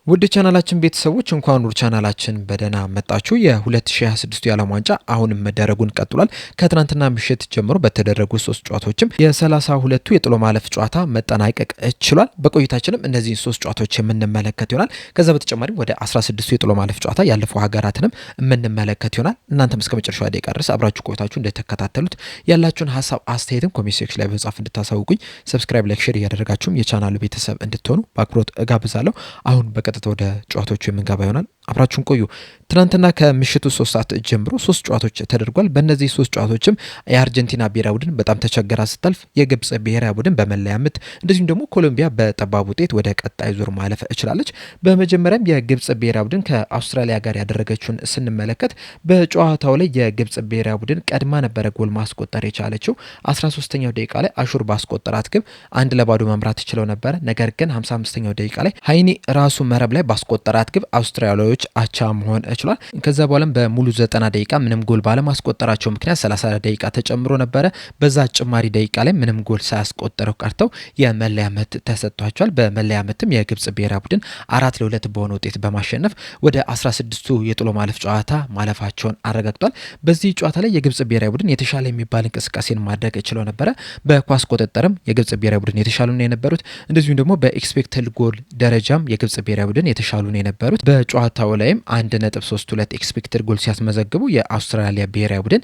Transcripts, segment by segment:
ውድ ቻናላችን ቤተሰቦች፣ እንኳን ወደ ቻናላችን በደህና መጣችሁ። የ2026 የዓለም ዋንጫ አሁንም መደረጉን ቀጥሏል። ከትናንትና ምሽት ጀምሮ በተደረጉ ሶስት ጨዋታዎችም የ32ቱ የጥሎ ማለፍ ጨዋታ መጠናቀቅ ችሏል። በቆይታችንም እነዚህን ሶስት ጨዋታዎች የምንመለከት ይሆናል። ከዛ በተጨማሪም ወደ 16ቱ የጥሎ ማለፍ ጨዋታ ያለፉ ሀገራትንም የምንመለከት ይሆናል። እናንተም እስከ መጨረሻው ደቂቃ ድረስ አብራችሁ ቆይታችሁ እንደተከታተሉት ያላችሁን ሀሳብ አስተያየትም comment section ላይ በመጻፍ እንድታሳውቁኝ፣ subscribe፣ like፣ share እያደረጋችሁም የቻናሉ ቤተሰብ እንድትሆኑ በአክብሮት እጋብዛለሁ። አሁን በቀጥታ ወደ ጨዋታዎቹ የምንገባ ይሆናል። አብራችሁን ቆዩ። ትናንትና ከምሽቱ 3 ሰዓት ጀምሮ ሶስት ጨዋታዎች ተደርጓል። በእነዚህ ሶስት ጨዋታዎችም የአርጀንቲና ብሔራዊ ቡድን በጣም ተቸግራ ስታልፍ፣ የግብጽ ብሔራዊ ቡድን በመለያ ምት፣ እንደዚሁም ደግሞ ኮሎምቢያ በጠባብ ውጤት ወደ ቀጣይ ዙር ማለፍ ችላለች። በመጀመሪያም የግብጽ ብሔራዊ ቡድን ከአውስትራሊያ ጋር ያደረገችውን ስንመለከት በጨዋታው ላይ የግብጽ ብሔራዊ ቡድን ቀድማ ነበረ ጎል ማስቆጠር የቻለችው። 13ኛው ደቂቃ ላይ አሹር ባስቆጠራት ግብ 1-0 መምራት ችለው ነበረ። ነገር ግን 55ኛው ደቂቃ ላይ ሀይኒ ራሱ መረብ ላይ ባስቆጠራት ግብ አውስትራሊያዎች አቻ መሆን ችሏል። ከዛ በኋላም በሙሉ 90 ደቂቃ ምንም ጎል ባለማስቆጠራቸው ምክንያት 30 ደቂቃ ተጨምሮ ነበረ። በዛ ጭማሪ ደቂቃ ላይ ምንም ጎል ሳያስቆጠረው ቀርተው የመለያ ምት ተሰጥቷቸዋል። በመለያ ምትም የግብጽ ብሔራዊ ቡድን 4-2 በሆነ ውጤት በማሸነፍ ወደ 16ቱ የጥሎ ማለፍ ጨዋታ ማለፋቸውን አረጋግጧል። በዚህ ጨዋታ ላይ የግብጽ ብሔራዊ ቡድን የተሻለ የሚባል እንቅስቃሴን ማድረግ ችለው ነበረ። በኳስ ቁጥጥርም የግብጽ ብሔራዊ ቡድን የተሻሉ ነው የነበሩት። እንደዚሁም ደግሞ በ expected goal ደረጃም የግብጽ ብሔራዊ ቡድን የተሻሉ ነው የነበሩት። በጨዋታው ላይም 1.32 expected goal ሲያስመዘግቡ የአውስትራሊያ ብሔራዊ ቡድን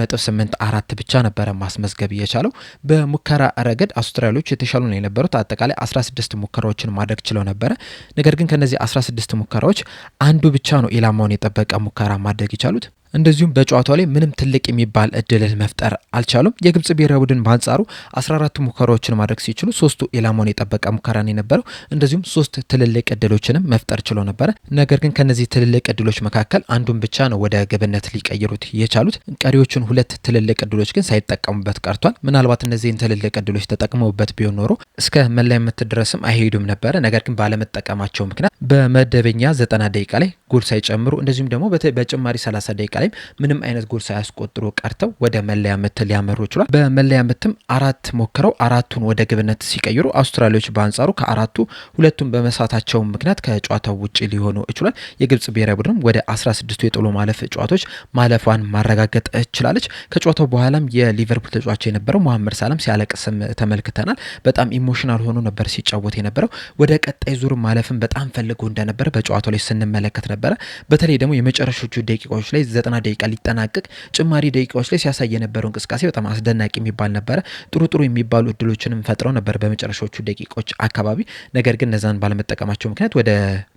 0.84 ብቻ ነበረ ማስመዝገብ የቻለው። በሙከራ ረገድ አውስትራሊያዎች የተሻሉ ነው የነበሩት። አጠቃላይ 16 ሙከራዎችን ማድረግ ችለው ነበረ። ነገር ግን ከነዚህ 16 ሙከራዎች አንዱ ብቻ ነው ኢላማውን የጠበቀ ሙከራ ማድረግ የቻሉት። እንደዚሁም በጨዋታው ላይ ምንም ትልቅ የሚባል እድልን መፍጠር አልቻሉም። የግብጽ ብሔራዊ ቡድን በአንጻሩ 14 ሙከራዎችን ማድረግ ሲችሉ ሶስቱ ኢላማውን የጠበቀ ሙከራ ነው የነበረው። እንደዚሁም ሶስት ትልልቅ እድሎችንም መፍጠር ችሎ ነበረ። ነገር ግን ከነዚህ ትልልቅ እድሎች መካከል አንዱን ብቻ ነው ወደ ግብነት ሊቀይሩት የቻሉት። ቀሪዎቹን ሁለት ትልልቅ እድሎች ግን ሳይጠቀሙበት ቀርቷል። ምናልባት እነዚህን ትልልቅ እድሎች ተጠቅመውበት ቢሆን ኖሮ እስከ መለያ ምት ድረስም አይሄዱም ነበረ። ነገር ግን ባለመጠቀማቸው ምክንያት በመደበኛ 90 ደቂቃ ላይ ጎል ሳይጨምሩ፣ እንደዚሁም ደግሞ በጭማሪ 30 ደቂቃ ላይ ምንም አይነት ጎል ሳያስቆጥሩ ቀርተው ወደ መለያ ምት ሊያመሩ ችሏል። በመለያ ምትም አራት ሞክረው አራቱን ወደ ግብነት ሲቀይሩ አውስትራሊያዎች በአንጻሩ ከአራቱ ሁለቱን በመሳታቸው ምክንያት ከጨዋታው ውጭ ሊሆኑ ችሏል። የግብጽ ብሔራዊ ቡድንም ወደ 16ቱ የጥሎ ማለፍ ጨዋታዎች ማለፏን ማረጋገጥ ችላለች። ከጨዋታው በኋላም የሊቨርፑል ተጫዋች የነበረው መሐመድ ሳላም ሲያለቅስም ተመልክተናል። በጣም emotional ሆኖ ነበር ሲጫወት የነበረው። ወደ ቀጣይ ዙር ማለፍን በጣም ፈልጎ እንደነበረ በጨዋታው ላይ ስንመለከት ነበረ። በተለይ ደግሞ የመጨረሾቹ ደቂቃዎች ላይ፣ 90 ደቂቃ ሊጠናቀቅ ጭማሪ ደቂቃዎች ላይ ሲያሳይ የነበረው እንቅስቃሴ በጣም አስደናቂ የሚባል ነበረ። ጥሩ ጥሩ የሚባሉ እድሎችንም ፈጥረው ነበር በመጨረሻዎቹ ደቂቃዎች አካባቢ። ነገር ግን እነዛን ባለመጠቀማቸው ምክንያት ወደ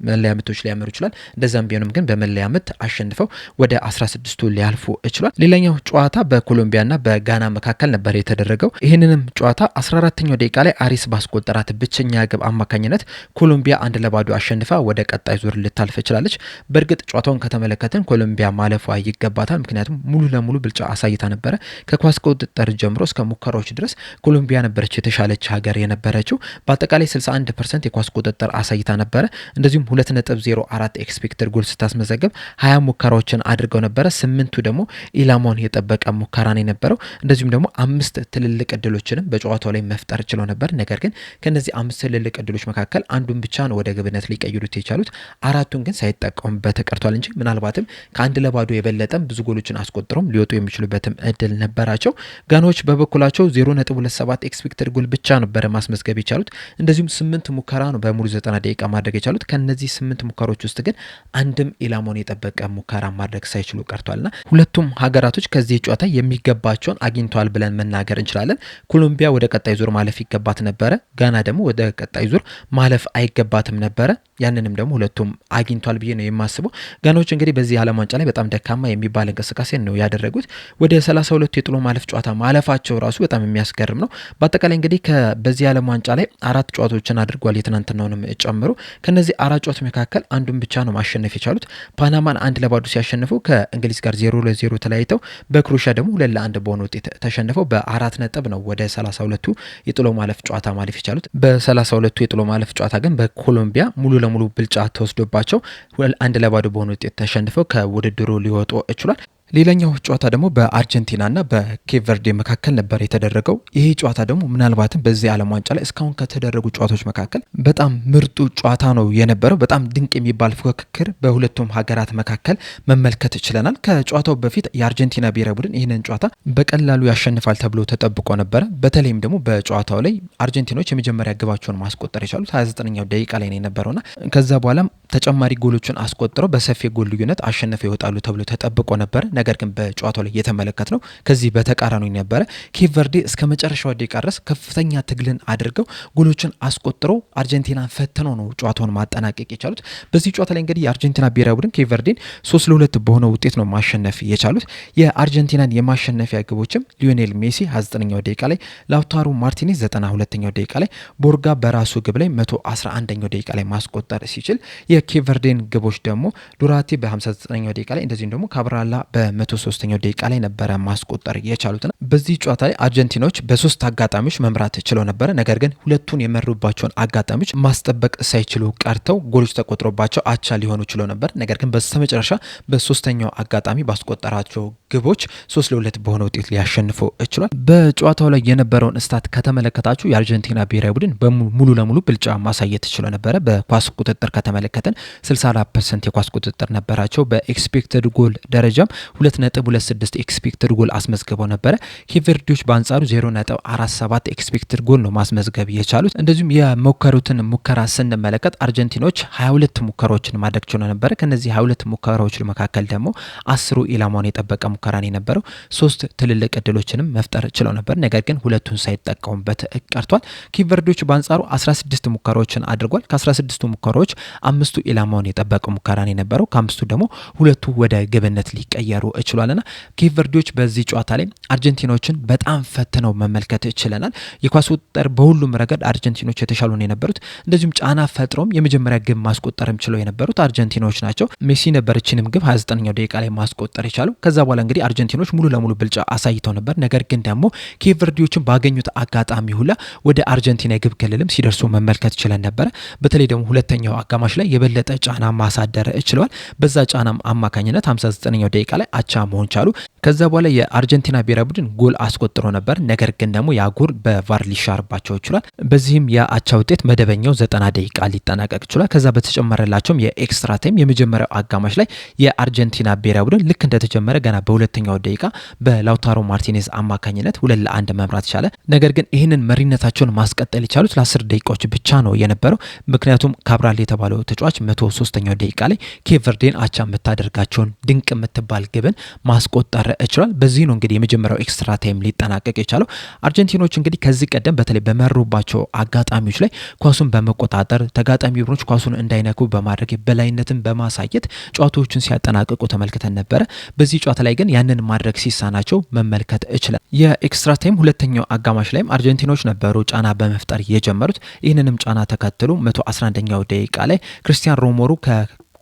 መለያ ምቶች ሊያመሩ ችሏል። እንደዛም ቢሆንም ግን በመለያ ምት አሸንፈው ወደ 16ቱ ሊያልፉ ችሏል። ሌላኛው ጨዋታ በኮሎምቢያና በጋና መካከል ነበር የተደረገው። ይህንንም ጨዋታ 14ኛው ደቂቃ ላይ አሪስ ባስቆጠራት ብቸኛ ግብ አማካኝነት ኮሎምቢያ 1-0 አሸንፋ ወደ ቀጣይ ዙር ልታልፍ ችላለች። በእርግጥ ጨዋታውን ከተመለከትን ኮሎምቢያ ማለፏ ይገባታል። ምክንያቱም ሙሉ ለሙሉ ብልጫ አሳይታ ነበረ። ከኳስ ቁጥጥር ጀምሮ እስከ ሙከራዎች ድረስ ኮሎምቢያ ነበረች የተሻለች ሀገር የነበረችው። በአጠቃላይ 61% የኳስ ቁጥጥር አሳይታ ነበረ። እንደዚሁም 2.04 expected goal ስታስመዘግብ 20 ሙከራዎችን አድርገው ነበረ። ስምንቱ ደግሞ ኢላማውን የጠበቀ ሙከራ ነው የነበረው። እንደዚሁም ደግሞ አምስት ትልልቅ እድሎችንም በጨዋታው ላይ መፍጠር ችለው ነበር። ነገር ግን ከነዚህ አምስት ትልልቅ እድሎች መካከል አንዱን ብቻ ነው ወደ ግብነት ሊቀይሩት የቻሉት። አራቱን ግን ሳይጠቀሙበት ቀርቷል እንጂ ምናልባትም ከ1-0 የበለጠም ብዙ ጎሎችን አስቆጥረውም ሊወጡ የሚችሉበትም እድል ነበራቸው። ጋናዎች በበኩላቸው 0.27 expected goal ብቻ ነበረ ማስመዝገብ የቻሉት። እንደዚሁም ስምንት ሙከራ ነው በሙሉ 90 ደቂቃ ማድረግ የቻሉት። ከነዚህ ስምንት ሙከራዎች ውስጥ ግን አንድም ኢላማውን የጠበቀ ሙከራ ማድረግ ሳይችሉ ቀርቷልና ሁለቱም ሀገራቶች ከዚህ ጨዋታ የሚገባቸውን አግኝተዋል ብለን መናገር እንችላለን። ኮሎምቢያ ወደ ቀጣይ ዙር ማለፍ ይገባት ነበረ። ጋና ደግሞ ወደ ቀጣይ ዙር ማለፍ አይገባትም ነበረ። ያንንም ደግሞ ሁለቱም አግኝቷል ብዬ ነው የማስበው። ጋናዎች እንግዲህ በዚህ ዓለም ዋንጫ ላይ በጣም ደካማ የሚባል እንቅስቃሴ ነው ያደረጉት። ወደ 32 የጥሎ ማለፍ ጨዋታ ማለፋቸው ራሱ በጣም የሚያስገርም ነው። በአጠቃላይ እንግዲህ በዚህ ዓለም ዋንጫ ላይ አራት ጨዋታዎችን አድርጓል የትናንትናውንም ጨምሮ። ከነዚህ አራት ጨዋታዎች መካከል አንዱን ብቻ ነው ማሸነፍ የቻሉት። ፓናማን 1-0 ሲያሸንፉ፣ ከእንግሊዝ ጋር 0-0 ተለያይተው፣ በክሮሺያ ደግሞ 2-1 በሆነ ውጤት ተሸንፈው በአራት ነጥብ ነው ወደ 32ቱ የጥሎ ማለፍ ጨዋታ ማለፍ የቻሉት። በ32ቱ የጥሎ ማለፍ ጨዋታ ግን በኮሎምቢያ ሙሉ ለሙሉ ብልጫ ተወስዶባቸው 1-0 በሆነ ውጤት ተሸንፈው ከውድድሩ ሊወጡ ሊወጡ ችሏል። ሌላኛው ጨዋታ ደግሞ በአርጀንቲናና በኬፕ ቨርዴ መካከል ነበር የተደረገው። ይሄ ጨዋታ ደግሞ ምናልባትም በዚህ ዓለም ዋንጫ ላይ እስካሁን ከተደረጉ ጨዋታዎች መካከል በጣም ምርጡ ጨዋታ ነው የነበረው። በጣም ድንቅ የሚባል ፉክክር በሁለቱም ሀገራት መካከል መመልከት ችለናል። ከጨዋታው በፊት የአርጀንቲና ብሔራዊ ቡድን ይህንን ጨዋታ በቀላሉ ያሸንፋል ተብሎ ተጠብቆ ነበረ። በተለይም ደግሞ በጨዋታው ላይ አርጀንቲኖች የመጀመሪያ ግባቸውን ማስቆጠር የቻሉት 29ኛው ደቂቃ ላይ ነው የነበረውና ከዛ በኋላም ተጨማሪ ጎሎችን አስቆጥረው በሰፊ ጎል ልዩነት አሸንፈው ይወጣሉ ተብሎ ተጠብቆ ነበረ። ነገር ግን በጨዋታው ላይ የተመለከትነው ከዚህ በተቃራኒ ነበረ። ኬፕ ቨርዴ እስከ መጨረሻው ደቂቃ ድረስ ከፍተኛ ትግልን አድርገው ጎሎችን አስቆጥረው አርጀንቲናን ፈትነው ነው ጨዋታውን ማጠናቀቅ የቻሉት። በዚህ ጨዋታ ላይ እንግዲህ የአርጀንቲና ብሔራዊ ቡድን ኬፕ ቨርዴን 3-2 በሆነ ውጤት ነው ማሸነፍ የቻሉት። የአርጀንቲናን የማሸነፊያ ግቦችም ሊዮኔል ሜሲ 29ኛው ደቂቃ ላይ፣ ላውታሮ ማርቲኔዝ 92ኛው ደቂቃ ላይ፣ ቦርጋ በራሱ ግብ ላይ 111ኛው ደቂቃ ላይ ማስቆጠር ሲችል የኬፕ ቨርዴን ግቦች ደግሞ ዱራቴ በ59ኛው ደቂቃ ላይ እንደዚሁም ደግሞ ካብራላ በ103ኛው ደቂቃ ላይ ነበረ ማስቆጠር የቻሉትና በዚህ ጨዋታ ላይ አርጀንቲናዎች በሶስት አጋጣሚዎች መምራት ችለው ነበረ። ነገር ግን ሁለቱን የመሩባቸውን አጋጣሚዎች ማስጠበቅ ሳይችሉ ቀርተው ጎሎች ተቆጥሮባቸው አቻ ሊሆኑ ችለው ነበር። ነገር ግን በስተመጨረሻ በሶስተኛው አጋጣሚ ባስቆጠራቸው ግቦች 3-2 በሆነ ውጤት ሊያሸንፉ ችሏል። በጨዋታው ላይ የነበረውን stat ከተመለከታችሁ የአርጀንቲና ብሔራዊ ቡድን ሙሉ ለሙሉ ብልጫ ማሳየት ችሎ ነበረ። በኳስ ቁጥጥር ከተመለከተን 64% የኳስ ቁጥጥር ነበራቸው። በ expected goal ደረጃም 2.26 expected goal አስመዝግበው ነበረ። ኬፕ ቨርዴዎች በአንጻሩ 0.47 expected goal ነው ማስመዝገብ የቻሉት። እንደዚሁም የሞከሩትን ሙከራ ስንመለከት አርጀንቲኖች 22 ሙከራዎችን ማድረግ ችሎ ነበረ። ከነዚህ 22 ሙከራዎች መካከል ደግሞ 10ሩ ኢላማውን የጠበቀ ሙከራ ነው የነበረው። ሶስት ትልልቅ እድሎችንም መፍጠር ችለው ነበር። ነገር ግን ሁለቱን ሳይጠቀሙበት ቀርቷል። ኬፕ ቨርዴዎች በአንጻሩ 16 ሙከራዎችን አድርጓል። ከ16ቱ ሙከራዎች አምስቱ ኢላማውን የጠበቀ ሙከራ ነው የነበረው። ከአምስቱ ደግሞ ሁለቱ ወደ ግብነት ሊቀየሩ ችሏልና ኬፕ ቨርዴዎች በዚህ ጨዋታ ላይ አርጀንቲኖችን በጣም ፈትነው መመልከት ችለናል። የኳስ ቁጥጥር በሁሉም ረገድ አርጀንቲኖች የተሻሉ ነው የነበሩት። እንደዚሁም ጫና ፈጥሮም የመጀመሪያ ግብ ማስቆጠርም ችለው የነበሩት አርጀንቲኖች ናቸው። ሜሲ ነበር ይህችንም ግብ 29ኛው ደቂቃ ላይ ማስቆጠር የቻለው። ከዛ በኋላ እንግዲህ አርጀንቲኖች ሙሉ ለሙሉ ብልጫ አሳይተው ነበር። ነገር ግን ደግሞ ኬፕ ቨርዴዎችን ባገኙት አጋጣሚ ሁላ ወደ አርጀንቲና የግብ ክልልም ሲደርሱ መመልከት ችለን ነበረ። በተለይ ደግሞ ሁለተኛው አጋማሽ ላይ የበለጠ ጫና ማሳደር ችለዋል። በዛ ጫናም አማካኝነት 59ኛው ደቂቃ ላይ አቻ መሆን ቻሉ። ከዛ በኋላ የአርጀንቲና ብሔራዊ ቡድን ጎል አስቆጥሮ ነበር። ነገር ግን ደግሞ ያ ጎል በ VAR ሊሻርባቸው ችሏል። በዚህም የአቻ ውጤት መደበኛው 90 ደቂቃ ሊጠናቀቅ ችሏል። ከዛ በተጨመረላቸውም የ extra time የመጀመሪያው አጋማሽ ላይ የአርጀንቲና ብሔራዊ ቡድን ልክ እንደተጀመረ ገና በሁለተኛው ደቂቃ በላውታሮ ማርቲኔዝ አማካኝነት 2-1 መምራት ቻለ። ነገር ግን ይህንን መሪነታቸውን ማስቀጠል የቻሉት ለ10 ደቂቃዎች ብቻ ነው የነበረው። ምክንያቱም ካብራል የተባለው ተጫዋች 103ኛው ደቂቃ ላይ ኬፕ ቨርዴን አቻ የምታደርጋቸውን ድንቅ የምትባል ግብን ማስቆጠር ችሏል። በዚህ ነው እንግዲህ የመጀመሪያው extra time ሊጠናቀቅ የቻለው። አርጀንቲኖች እንግዲህ ከዚህ ቀደም በተለይ በመሩባቸው አጋጣሚዎች ላይ ኳሱን በመቆጣጠር ተጋጣሚ ቡድኖች ኳሱን እንዳይነኩ በማድረግ የበላይነትን በማሳየት ጨዋታዎችን ሲያጠናቅቁ ተመልክተን ነበረ። በዚህ ጨዋታ ላይ ግን ያንን ማድረግ ሲሳናቸው መመልከት ችለናል። የ extra time ሁለተኛው አጋማሽ ላይም አርጀንቲኖች ነበሩ ጫና በመፍጠር የጀመሩት። ይህንንም ጫና ተከትሎ 111ኛው ደቂቃ ላይ ክርስቲያን ሮሜሮ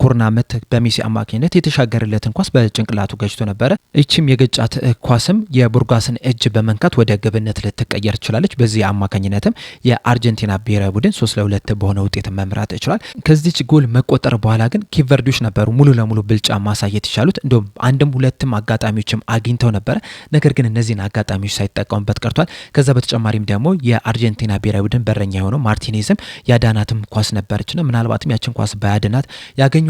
ኮርና ምት በሜሲ አማካኝነት የተሻገረለትን ኳስ በጭንቅላቱ ገጭቶ ነበረ። ይችም የገጫት ኳስም የቡርጋስን እጅ በመንካት ወደ ግብነት ልትቀየር ችላለች። በዚህ አማካኝነትም የአርጀንቲና ብሔራዊ ቡድን 3-2 በሆነ ውጤት መምራት ችሏል። ከዚች ጎል መቆጠር በኋላ ግን ኬፕ ቨርዴዎች ነበሩ ሙሉ ለሙሉ ብልጫ ማሳየት የቻሉት። እንዲሁም አንድም ሁለትም አጋጣሚዎችም አግኝተው ነበረ። ነገር ግን እነዚህን አጋጣሚዎች ሳይጠቀሙበት ቀርቷል። ከዛ በተጨማሪም ደግሞ የአርጀንቲና ብሔራዊ ቡድን በረኛ የሆነው ማርቲኔዝም ያዳናትም ኳስ ነበረችና ምናልባትም ያችን ኳስ ባያድናት ያገኟቸውንም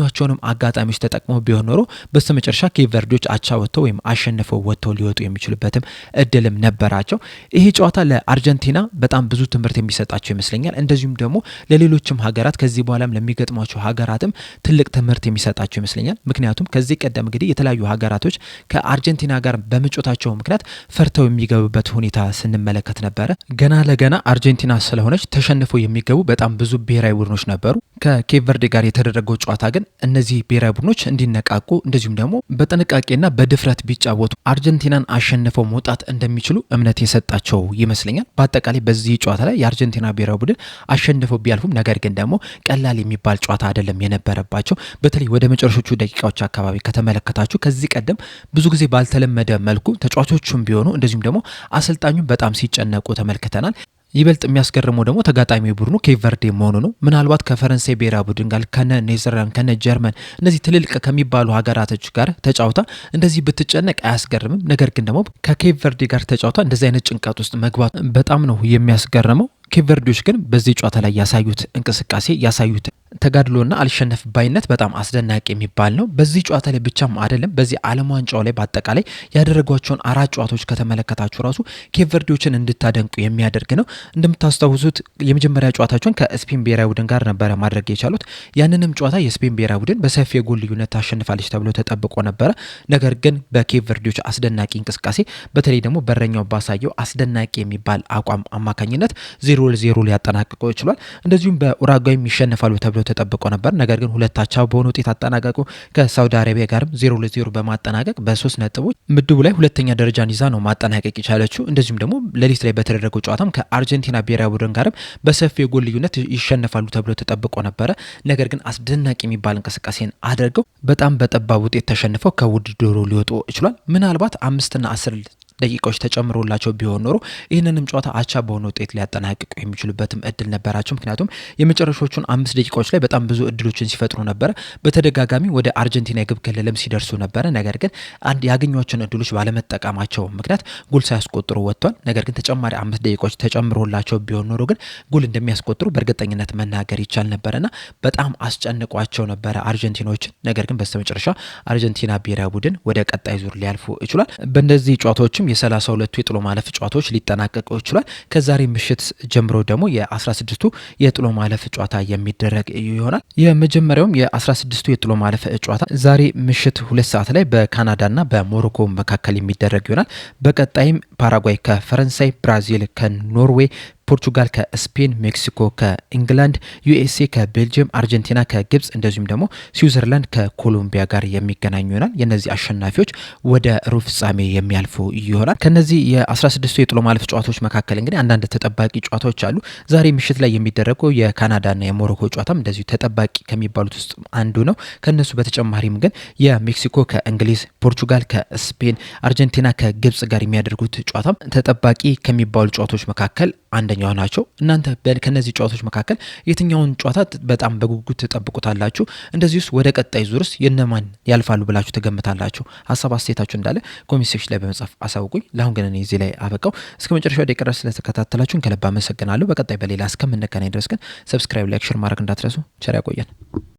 አጋጣሚዎች ተጠቅመው ቢሆን ኖሮ በስተመጨረሻ ኬፕ ቨርዴዎች አቻ ወጥተው ወይም አሸንፈው ወጥተው ሊወጡ የሚችሉበትም እድልም ነበራቸው። ይሄ ጨዋታ ለአርጀንቲና በጣም ብዙ ትምህርት የሚሰጣቸው ይመስለኛል። እንደዚሁም ደግሞ ለሌሎችም ሀገራት ከዚህ በኋላም ለሚገጥሟቸው ሀገራትም ትልቅ ትምህርት የሚሰጣቸው ይመስለኛል። ምክንያቱም ከዚህ ቀደም እንግዲህ የተለያዩ ሀገራቶች ከአርጀንቲና ጋር በመጫወታቸው ምክንያት ፈርተው የሚገቡበት ሁኔታ ስንመለከት ነበረ። ገና ለገና አርጀንቲና ስለሆነች ተሸንፈው የሚገቡ በጣም ብዙ ብሔራዊ ቡድኖች ነበሩ። ከኬፕ ቨርዴ ጋር የተደረገው ጨዋታ ግን እነዚህ ብሔራዊ ቡድኖች እንዲነቃቁ እንደዚሁም ደግሞ በጥንቃቄና በድፍረት ቢጫወቱ አርጀንቲናን አሸንፈው መውጣት እንደሚችሉ እምነት የሰጣቸው ይመስለኛል። በአጠቃላይ በዚህ ጨዋታ ላይ የአርጀንቲና ብሔራዊ ቡድን አሸንፈው ቢያልፉም ነገር ግን ደግሞ ቀላል የሚባል ጨዋታ አይደለም የነበረባቸው። በተለይ ወደ መጨረሾቹ ደቂቃዎች አካባቢ ከተመለከታችሁ ከዚህ ቀደም ብዙ ጊዜ ባልተለመደ መልኩ ተጫዋቾቹም ቢሆኑ እንደዚሁም ደግሞ አሰልጣኙም በጣም ሲጨነቁ ተመልክተናል። ይበልጥ የሚያስገርመው ደግሞ ተጋጣሚ ቡድኑ ኬፕ ቨርዴ መሆኑ ነው። ምናልባት ከፈረንሳይ ብሔራዊ ቡድን ጋር፣ ከነ ኔዘርላንድ፣ ከነ ጀርመን፣ እነዚህ ትልልቅ ከሚባሉ ሀገራቶች ጋር ተጫውታ እንደዚህ ብትጨነቅ አያስገርምም። ነገር ግን ደግሞ ከኬፕ ቨርዴ ጋር ተጫውታ እንደዚህ አይነት ጭንቀት ውስጥ መግባት በጣም ነው የሚያስገርመው። ኬፕ ቨርዴዎች ግን በዚህ ጨዋታ ላይ ያሳዩት እንቅስቃሴ፣ ያሳዩት ተጋድሎና አልሸነፍ ባይነት በጣም አስደናቂ የሚባል ነው። በዚህ ጨዋታ ላይ ብቻም አይደለም፣ በዚህ ዓለም ዋንጫው ላይ በአጠቃላይ ያደረጓቸውን አራት ጨዋታዎች ከተመለከታችሁ ራሱ ኬፕ ቨርዴዎችን እንድታደንቁ የሚያደርግ ነው። እንደምታስታውሱት የመጀመሪያ ጨዋታቸውን ከስፔን ብሔራዊ ቡድን ጋር ነበረ ማድረግ የቻሉት። ያንንም ጨዋታ የስፔን ብሔራዊ ቡድን በሰፊ የጎል ልዩነት ታሸንፋለች ተብሎ ተጠብቆ ነበረ። ነገር ግን በኬፕ ቨርዴዎች አስደናቂ እንቅስቃሴ፣ በተለይ ደግሞ በረኛው ባሳየው አስደናቂ የሚባል አቋም አማካኝነት 0-0 ሊያጠናቅቀው ችሏል። እንደዚሁም በኡራጓይም ይሸነፋሉ ተብሎ ተጠብቆ ነበር። ነገር ግን 2 አቻ በሆነ ውጤት አጠናቀቁ። ከሳውዲ አረቢያ ጋርም 0-0 በማጠናቀቅ በ3 ነጥቦች ምድቡ ላይ ሁለተኛ ደረጃን ይዛ ነው ማጠናቀቅ የቻለችው። እንደዚሁም ደግሞ ሌሊት ላይ በተደረገው ጨዋታም ከአርጀንቲና ብሔራዊ ቡድን ጋርም በሰፊ የጎል ልዩነት ይሸነፋሉ ተብሎ ተጠብቆ ነበረ። ነገር ግን አስደናቂ የሚባል እንቅስቃሴን አድርገው በጣም በጠባብ ውጤት ተሸንፈው ከውድድሩ ሊወጡ ችሏል። ምናልባት 5ና 10 ደቂቃዎች ተጨምሮላቸው ቢሆን ኖሮ ይህንንም ጨዋታ አቻ በሆነ ውጤት ሊያጠናቅቁ የሚችሉበትም እድል ነበራቸው። ምክንያቱም የመጨረሻዎቹን 5 ደቂቃዎች ላይ በጣም ብዙ እድሎችን ሲፈጥሩ ነበረ። በተደጋጋሚ ወደ አርጀንቲና የግብ ክልልም ሲደርሱ ነበረ። ነገር ግን አንድ ያገኟቸውን እድሎች ባለመጠቀማቸው ምክንያት ጎል ሳያስቆጥሩ ወጥቷል። ነገር ግን ተጨማሪ 5 ደቂቃዎች ተጨምሮላቸው ቢሆን ኖሮ ግን ጎል እንደሚያስቆጥሩ በእርግጠኝነት መናገር ይቻል ነበረና በጣም አስጨንቋቸው ነበረ አርጀንቲናዎችን። ነገር ግን በስተመጨረሻ አርጀንቲና ብሔራዊ ቡድን ወደ ቀጣይ ዙር ሊያልፉ ይችሏል። በእነዚህ ጨዋታዎችም የ32ቱ የጥሎ ማለፍ ጨዋታዎች ሊጠናቀቁ ይችላል። ከዛሬ ምሽት ጀምሮ ደግሞ የ16ቱ የጥሎ ማለፍ ጨዋታ የሚደረግ ይሆናል። የመጀመሪያውም የ16ቱ የጥሎ ማለፍ ጨዋታ ዛሬ ምሽት 2 ሰዓት ላይ በካናዳና በሞሮኮ መካከል የሚደረግ ይሆናል። በቀጣይም ፓራጓይ ከፈረንሳይ፣ ብራዚል ከኖርዌይ፣ ፖርቹጋል ከስፔን፣ ሜክሲኮ ከኢንግላንድ፣ ዩኤስኤ ከቤልጅየም፣ አርጀንቲና ከግብጽ፣ እንደዚሁም ደግሞ ስዊዘርላንድ ከኮሎምቢያ ጋር የሚገናኙ ይሆናል። የነዚህ አሸናፊዎች ወደ ሩብ ፍጻሜ የሚያልፉ ይሆናል። ከነዚህ የ16ቱ የጥሎ ማለፍ ጨዋታዎች መካከል እንግዲህ አንዳንድ ተጠባቂ ጨዋታዎች አሉ። ዛሬ ምሽት ላይ የሚደረገው የካናዳና የሞሮኮ ጨዋታም እንደዚሁ ተጠባቂ ከሚባሉት ውስጥ አንዱ ነው። ከነሱ በተጨማሪም ግን የሜክሲኮ ከእንግሊዝ፣ ፖርቹጋል ከስፔን፣ አርጀንቲና ከግብጽ ጋር የሚያደርጉት ጨዋታም ተጠባቂ ከሚባሉ ጨዋታዎች መካከል አንደኛው ናቸው። እናንተ ከነዚህ ጨዋታዎች መካከል የትኛውን ጨዋታ በጣም በጉጉት ትጠብቁታላችሁ? እንደዚሁስ ወደ ቀጣይ ዙርስ የነማን ያልፋሉ ብላችሁ ትገምታላችሁ? ሀሳብ አስተያየታችሁ እንዳለ comment section ላይ በመጻፍ አሳውቁኝ። ለአሁን ግን እኔ እዚህ ላይ አበቃው። እስከ መጨረሻው ደቂቃ ድረስ ስለተከታተላችሁን ከልብ አመሰግናለሁ። በቀጣይ በሌላ እስከምንገናኝ ድረስ ግን subscribe፣ like፣ share ማድረግ እንዳትረሱ። ቸር ያቆየን።